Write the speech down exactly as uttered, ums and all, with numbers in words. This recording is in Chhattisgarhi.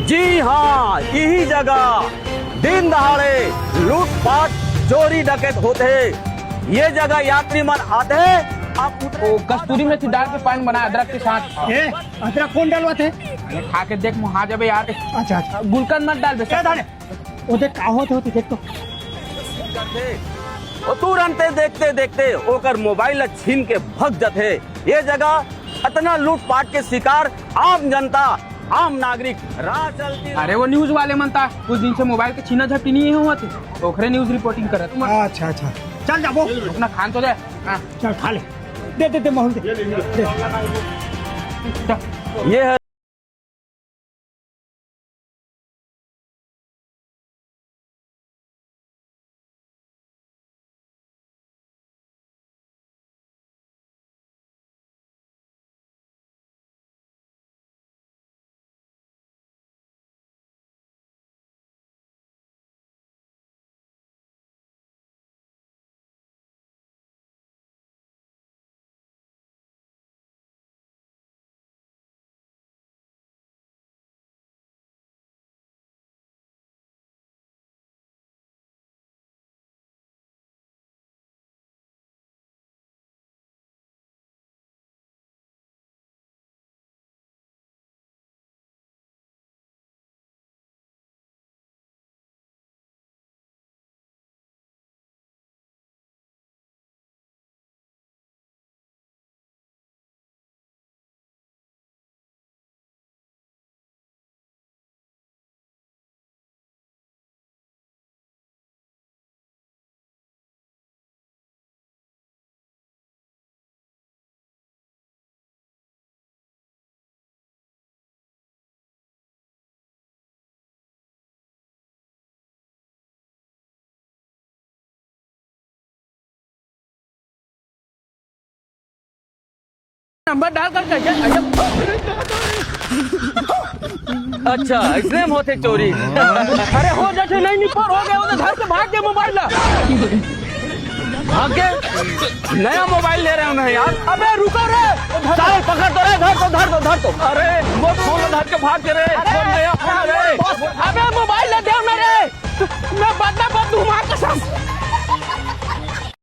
जी हाँ, इही जगह दिन दहाड़े लूटपाट, चोरी डकैत होथे। ये जगह यात्री मन आथे, आप उतरे। ओ, कस्तूरी मेथी डाल के पान बना अदरक के साथ। ए, अदरक कोन डालवाथे? अरे, खा के देख, मुहा जबे यार। अच्छा, अच्छा। गुलकंद मत डाल बे। क्या डाले? ओ देख, का होत होत, देख तो। ओ तुरंते देखते देखते ओकर मोबाइल ला छीन के भग जथे। ये जगह अतना लूटपाट के शिकार आम जनता, आम नागरिक राह चलती। अरे वो न्यूज वाले मन ता कुछ दिन से मोबाइल के छीना झपटी नहीं होवत हे, ओखरे न्यूज रिपोर्टिंग करत। अच्छा, अच्छा, चल जाबो। अपना खान तो दे। हाँ। चल खा ले, दे दे दे, माहौल दे। ये है। नंबर डाल कर कैसे? अच्छा, इसने में होथे चोरी। अरे हो जैसे नहीं निपर हो गया, उधर धर के भाग गया मोबाइल ला। भाग गए? नया मोबाइल ले रहे हैं यार। अबे रुको रे। साले पकड़ तो रे, धर तो, धर तो, धर तो। अरे वो फोन धर के भाग गए रे। अरे, फोन नया फोन रे। अबे मोबाइल ला देव ना रे। मैं बदला बदलू माँ कसम।